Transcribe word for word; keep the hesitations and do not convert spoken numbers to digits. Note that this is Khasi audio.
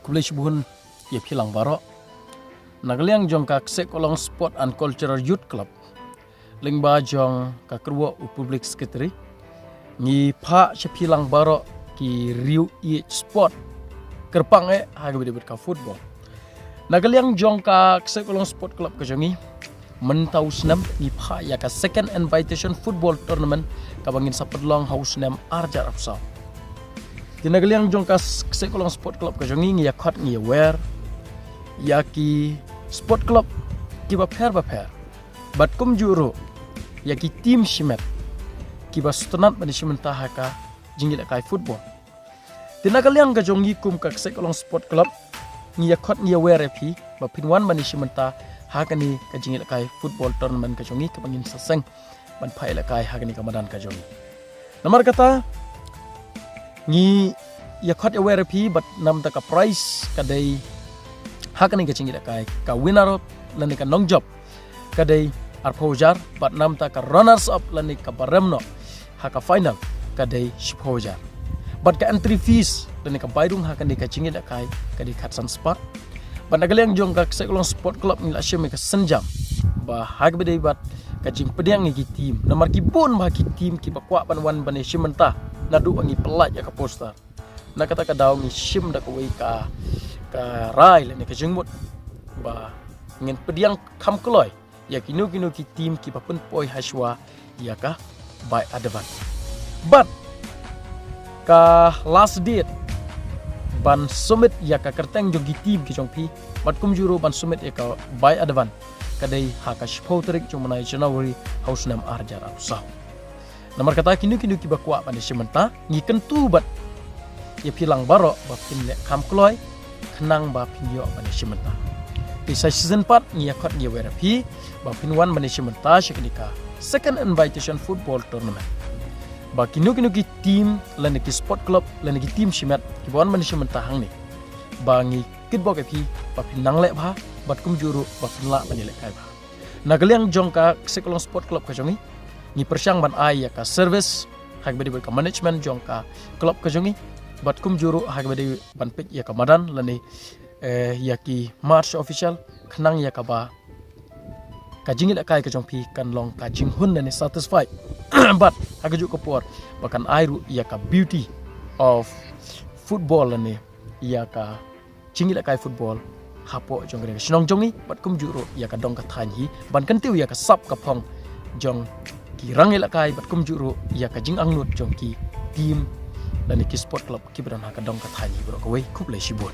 Khublei shibun ïa phi lang baroh. Na ka liang jong ka Kseh Kolong Sport and Cultural Youth Club, lyngba jong ka kyrwoh u Public Secretary, ngi phah sha phi lang baroh ki riew ïeit sport, kyrpang eh ha kaba ïadei bad ka football. Na ka liang jong ka Kseh Kolong Sport Club ka jong ngi, mynta u snem ngi phah ïa ka Second Invitation Football Tournament kaba ngin sa pynlong ha u snem ar hajar arphew saw. Te na ka liang jong ka Kseh Kolong Sport Club ka jong ngi, ngi ïa khot ngi ïa wer ïa ki sport club kiba pher ba pher, bad kumjuh ruh ïa ki team shimet kiba sngewtynnat ban ïashim bynta ha ka jingïalehkai football. Te na ka liang ka jong ngi kum ka Kseh Kolong Sport Club, ngi ïa khot ngi ïa wer ïa phi ba phin wan ban ïashim bynta ha kane ka jingïalehkai football tournament ka jong ngi kaba ngin sa seng ban phah ïalehkai ha kane ka madan ka jong ngi. Namar kata, ngi ïa khot ïa wer ïa phi bad namar ka prize ka dei ha kane ka jingïalehkai, ka winner up lane ka nongjop ka dei arphew hajar, bad namar ka runners up lane kaba rem noh ha ka final ka dei shiphew hajar. Bad ka entry fees lane ka bai rung ha kane ka jingïalehkai ka dei khatsan spah. Bad na ka liang jong ka Kseh Kolong Sport Club ngi la shim ïa ka sienjam ba ha kaba ïadei bad ka jingpdiang ïa ki team, namar ki bun bha ki team kiba kwah ban wan ban ïashim bynta naduh ba ngi pyllait ïa ka poster. Na kata ka daw ngi shim da kawei ka, ka rai lane ka jingmut ba ngin pdiang kham kloi ïa kino kino ki team kiba pynpoi hashwa ïa ka bai advance. Bad ka last date ban submit ïa ka kyrteng jong ki team ki jong phi bad kumjuh ruh ban submit ïa ka bai advance ka dei ha ka shiphew tarik jong u bnai January ha u snem ar hajar arphew saw. Namar kata kino kino kiba kwah ban ïashim bynta, ngi kyntu bad ïa phi lang baroh ba phin leh kham kloi khnang ba phin ïoh ban ïashim bynta. Te sa shisien pat ngi ïa khot ngi ïa wer ïa phi ba phin wan ban ïashim bynta sha kane ka Second Invitation Football Tournament. Ba kino kino ki team lane ki sport club lane ki team shimet kiba wan ban ïashim bynta hangne, ba ngi kitbok ïa phi ba phin nang leh bha bad kumjuh ruh ba phin lah ban ïalehkai bha. Na ka liang jong ka Kseh Kolong Sport Club ka jong ngi, ngi pyrshang ban ai ïa ka service ha kaba ïadei bad ka management jong ka club ka jong ngi, bad kumjuh ruh ha kaba ïadei ban peit ïa ka madan lane, eh, ïa ki match official, khnang ïa kaba ka jingïalehkai ka jong phi kan long ka jinghun lane satisfied. Bad ha kajuh ka por ba kan ai ruh ïa ka beauty of football lane ïa ka jingïalehkai football hapoh jong ka shnong jong ngi bad kumjuh ruh ïa ka dong ka thaiñ hi, ban kyntiew ïa ka sap ka phong jong ki rangïalehkai bad kumjuh ruh ïa ka jingangnud jong ki team lane ki sport club kiba don ha ka dong ka thaiñ hi baroh kawei. Khublei shibun.